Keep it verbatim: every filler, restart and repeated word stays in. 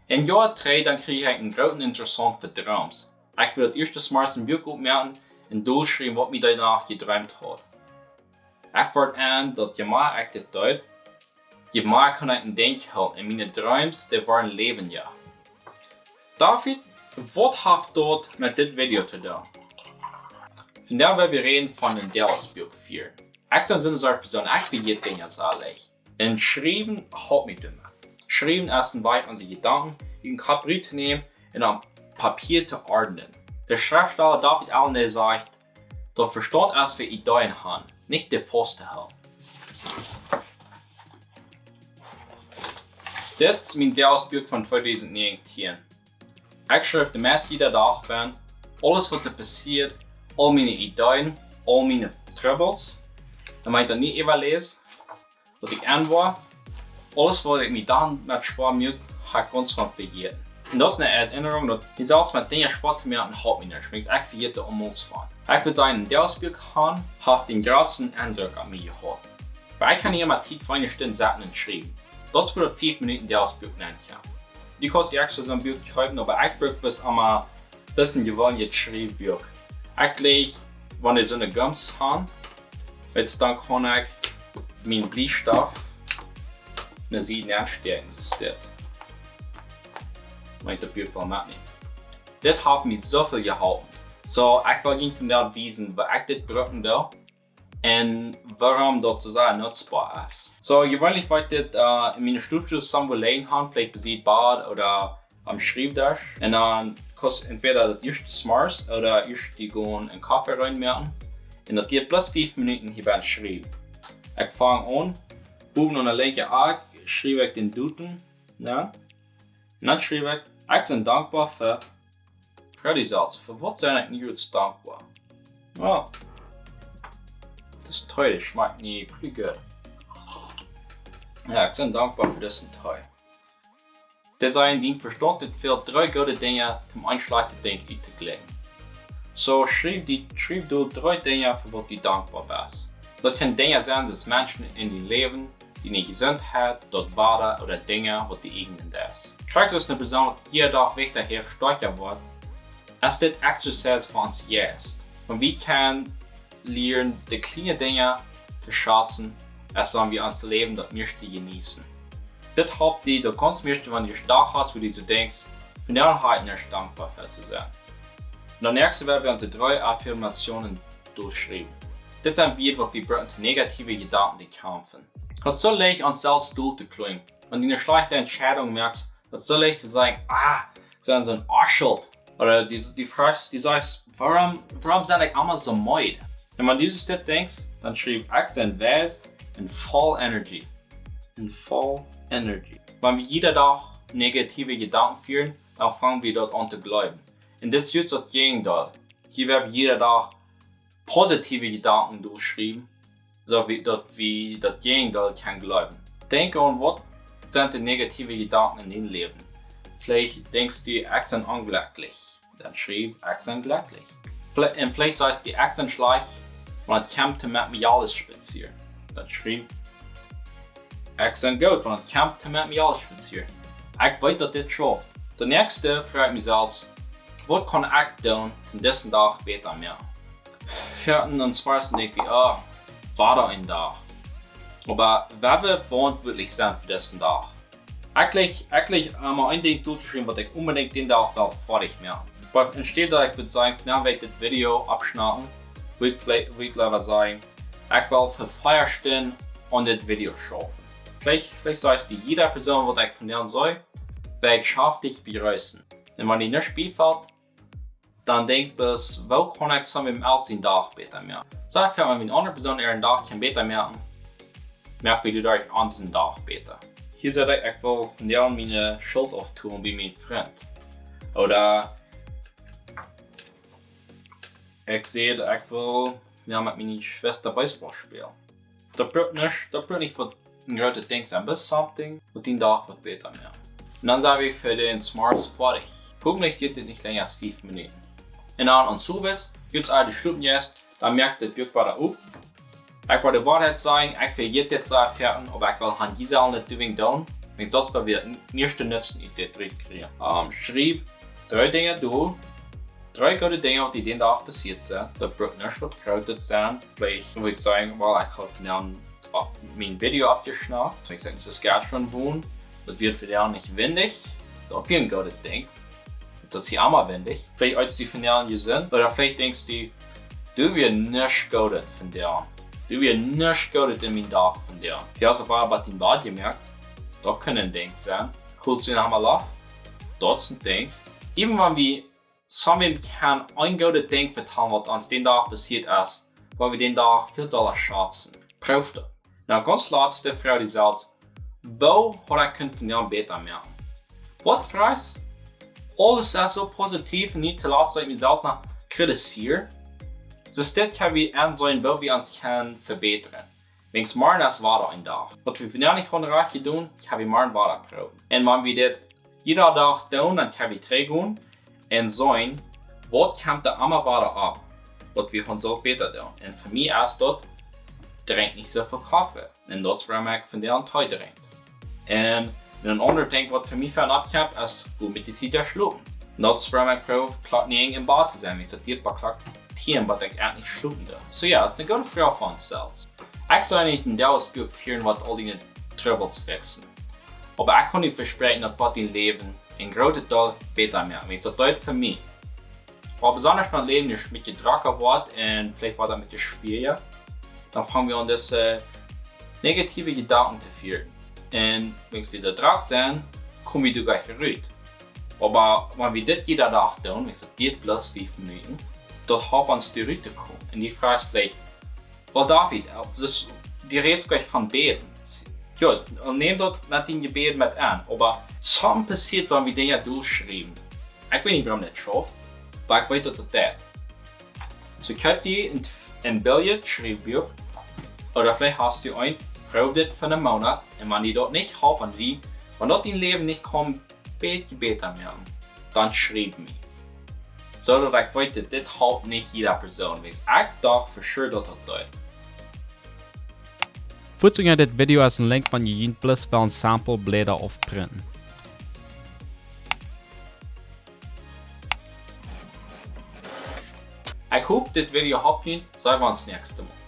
Een Joa trigj, dan kjrieech ekj een grooten Interesse fa Dreems. Ekj wull daut ieeschte Morjes een Buak opmoaken un dolschriewen, waut mie dee Nacht jedreemt haud. Ekj wort en, daut je mea ekj dit deed, je mea kunn ekj een Denkj hoolen un miene Dreems, dee worden läwendja. David, waut haft daut met dit Video to doonen? Vondoag woa wie räden von een Dachbuak fieren. Ekj sie soone Sort Persoon, ekj vejät Dinja sea leicht. Un schriewen halpt mie doamet. Schriewen es een Wajch, onse Jedanken ut dän Kopp rut to nämen un opp Papia to ordnen. De Schreftstala David Allen, dee sajcht, daut Vestaunt es fa Ideeen haben, nich dee faust to hoolen. Dit es mien Dachbuak von tweedusent näajentieen. Ekj schriew de mieeschte jieda Dach bie, aules waut doa passieet, aul miene Ideeen, aul miene Trubbels. Un wan ekj daut nich äwaläs, waut ekj en woa, aules waut ekj mie dan met schwoa muak, hab ekj gaunz von vejäten. Un daut es eene Erinnerung, daut mie selfst met Dinja schwoa to moaken, halpt mie nich, wiels ekj vejät doa aulemol von. Ekj wudd sajen, een Dachbuak haben haft dän jratsten Endruck opp mie jehaut. Oba ekj kaun nich emma Tiet fa eene Stund setten un schriewen. Daut es fa daut fief Minuten Dachbuak nenkjemt. Du kaust die extra soon Buak kjeepen, oba ekj bruck bloos emma een bät jeweenlich Schriewbuak. Ekj jleich, wan ekj soone Gumps hab, weetst, dan kaun ekj mien Bliestoff enne Sied nenstäakjen, soo aus dit. Wan ekj daut Buak well metnämen. Dit haft mie soo väl jeholpen. Soo, ekj well junt vondoag wiesen, woo ekj dit brucken doo un wuarom daut soo sea nutzboa es. Soo, jeweenlich woa ekj dit, äh, en miene Studio soo woa lijen haben, veleicht bie daut Bad ooda aum Schriewdesch. Un dan kaust entwäda daut ieeschte Morjes ooda ieescht dee gonen een Koffe nenmoaken. Un daut diat bloos fief Minuten hia bie schriewen. Ekj fang aun, bowen aun de linkje Akj schriew ekj dän Datum, jo. Un dan schriew ekj, ekj sie dankboa fa, fa dise Sätz. Fa waut sie ekj nu dankboa? Jo, daut Tee schmakjt nu pretty good. Jo, ekj sie dankboa fa disen Tee. Daut es een Dinkj, Vestaunt, daut fält dree goode Dinja, om een schlajchtet Dinkj uttogleichen. Soo, schriew die, schriew doa dree Dinja, fa waut du dankboa best. Daut kjennen Dinja sennen, soo aus Menschen en dien Läwen, diene Jesuntheit, daut Wada ooda Dinja, waut du irjent es. Krakjt soo aus eene Persoon, waut jieda Dach wichtich es, stoakja woat, es dit Exercise fa ons Jeist. Un wie kjennen lieren, de kjliene Dinja to schazen, aus wan wie ons Läwen daut mieeschte jeneeten. Dit halpt die, daut gaunz mieeschte, wan du een Dach hast, wua du soo denkjst, vondoag hab ekj nich dankboa fa to sennen. Un daut näakjste woa wie onse dree Affirmationen dolschriewen. Dit sent Wieed, waut wie brucken, om negative Jedanken to kjamfen. Daut es soo leicht, ons selfst dol to kloagen. Wan du eene schlajchte Entscheidunk moakst, daut es soo leicht to sajen, ah, ekj sie soon Oschult. Ooda du, du froagst, du sajchst, wuarom, wuarom sie ekj emma soo meed? Un wan du dit denkjst, dan schriew, ekj sie weis un voll Energie. Un voll Energie. Wan wie jieda Dach negative Jedanken fieren, dan fangen wie daut aun to jleewen. Un dit es daut Jäajendeel. Hia woa wie jieda Dach positive Jedanken dolschriewen, soo aus daut wie daut Jäajendeel kjennen jleewen. Denkj aun, waut sent de negative Jedanken en dien Läwen? Veleicht denkjst du, ekj sie onjlekjlich. Dan schriew, ekj sie jlekjlich. Vle-, un veleicht sajchst du, ekj sie schlajcht, wan et kjemt to met mie aules spazieren. Dan schriew, ekj sie goot, wan et kjemt to met mie aules spazieren. Ekj weet, daut dit schauft. Daut näakjste froag ekj mie selfst, waut kaun ekj doonen, om disen Dach bäta to moaken? Foaken dan schwoa, denkj wie, oh, wada een Dach. Oba wan wie veauntwuatlich sent fa disen Dach, ekj jleich, ekj jleich, äh, mau een Dinkj doltoschriewen, waut ekj onbedinjt dän Dach well foadich moaken. Oba enne Städ daut ekj wudd sajen, nu well ekj dit Video aufschnaupen, wudd ekj vle-, wudd ekj leewa sajen, ekj well fa vea Stunden aun dit Video schaufen. Veleicht, veleicht sajchst du, jieda Persoon, waut ekj vondoag sach, well ekj schaftich bejriessen. Un wan die nuscht biefelt, dan denkj bloos, woo kaun ekj soon wäm else sien Dach bäta moaken? Saj, wan eene aundre Persoon äaren Dach kaun bäta moaken, moak wie doaderch onsen Dach bäta. Hia saj ekj, ekj well vondoag miene Schult auftolen bie mienen Frint. Ooda ekj saj, ekj well, jo, met miene Schwesta Baseball spälen. Daut brukt nich, daut brukt nich waut een grootet Dinkj sennen, bloos something, waut dien Dach woat bäta moaken. Un dan sent wie fa dän Morjes foadich. Hoffentlich diet dit nich lenja aus fief Minuten. Un dan aum Owent, jie aul de Stunden es, dan moakt daut Buak wada op. Ekj well de Woarheit sajen, ekj vejät dit sea foaken, oba ekj well han, jie sellen daut doonen. Wiels daut es waut wie daut mieeschte Nutzen ut dit rut kjrieen. Ähm, schriew dree Dinja dol, dree goode Dinja waut die dän Dach passieet sent. Daut brukt nich waut Grootet sennen. Veleicht wudd ekj sajen, well, ekj haud vondoag mien Video oppjeschnackt. Ekj sie en Saskatchewan wonen. Daut wia vondoag nich windich. Daut wia een goodet Dinkj. Daut es hia emma windich. Veleicht eetst du vondoag jesunt. Ooda veleicht denkjst du, du, wia nuscht Goodet vondoag. Du, wia nuscht Goodet en mienen Dach vondoag. Du hast opp eemol waut em Bad jemoakt. Daut kaun een Dinkj sennen. Holst du noch mol Loft? Daut es een Dinkj. Even wan wie, sommje kjennen een goodet Dinkj vetalen waut ons dän Dach passieet es, woa wie dän Dach väl dolla schazen. Proow daut. Nu, gaunz latst, froag die selfst, woo haud ekj kunt vondoag bäta moaken? Waut froagst? Aules es soo positiev un nich to latst daut ekj mie selfst noch kritisieren. Soo, dit kjenn wie aunseenen, woo wie ons kjennen vebätren. Wiels morjen es wada een Dach. Waut wie vondoag nich haben rajcht jedonen, kjenn wie morjen wada proowen. Un wan wie dit jieda Dach doonen, dan kjenn wie trigjgonen un seenen, waut kjemt doa emma wada opp, waut wie kjennen soo bäta doonen. Un fa mie es daut, drinkj nich soo väl Koffe. Un daut es wuarom ekj vondoag Tee drinkj. Un een aundret Dinkj waut fa mie väl oppkjemt, es goot met de Tiet schlopen. Daut es wuarom ekj proow Klock näajen em Bad to sennen, wiels daut diat bie Klock tieen, waut ekj ieejentlich schlopen doo. Soo jo, daut es eene goode Froag fa ons selfst. Ekj saj nich, een Deel es Buak fieren waut aul dee Trubbels fixen. Oba ekj kaun die vespräakjen, daut woat dien Läwen een grootet Deel bäta moaken. Wiels daut deit fa mie. Oba besonda wan daut Läwen een bät drocka woat un veleicht woat daut een bät schwieriga, dan fang wie aun, dise, äh, negatiewe Jedanken to fieren. Un wan wie doa drock sent, kom wie doa nich rut. Oba wan wie dit jieda Dach doonen, wan daut diat bloos fiew Minuten, daut halpt ons doa rut to komen. Un du froagst veleicht, well, David, äh, daut, du rätst jlikj von bäden. Jo, un nem daut met dien Jebäd met aun. Oba waut passieet, wan wie Dinja dolschriewen? Ekj weet nich, wuarom daut schauft, oba ekj weet, daut daut deit. Soo, kjeep die een, een Billett, schriew Buak. Ooda veleicht hast du eent, proow dit fa eenen Moonat. Un wan die daut nich halpt, wan die, wan daut dien Läwen nich kaun bät bäta moaken, dan schriew mie. Soo daut ekj weet, daut dit halpt nich jieda Persoon, wiels ekj docht for sure daut daut deit. Fuaz unja dit Video es een Link, wan jie junt bloos wellen Sample Bläda aufprinten. Ekj hop, dit Video halpt junt. Seenen wie ons näakjstet Mol.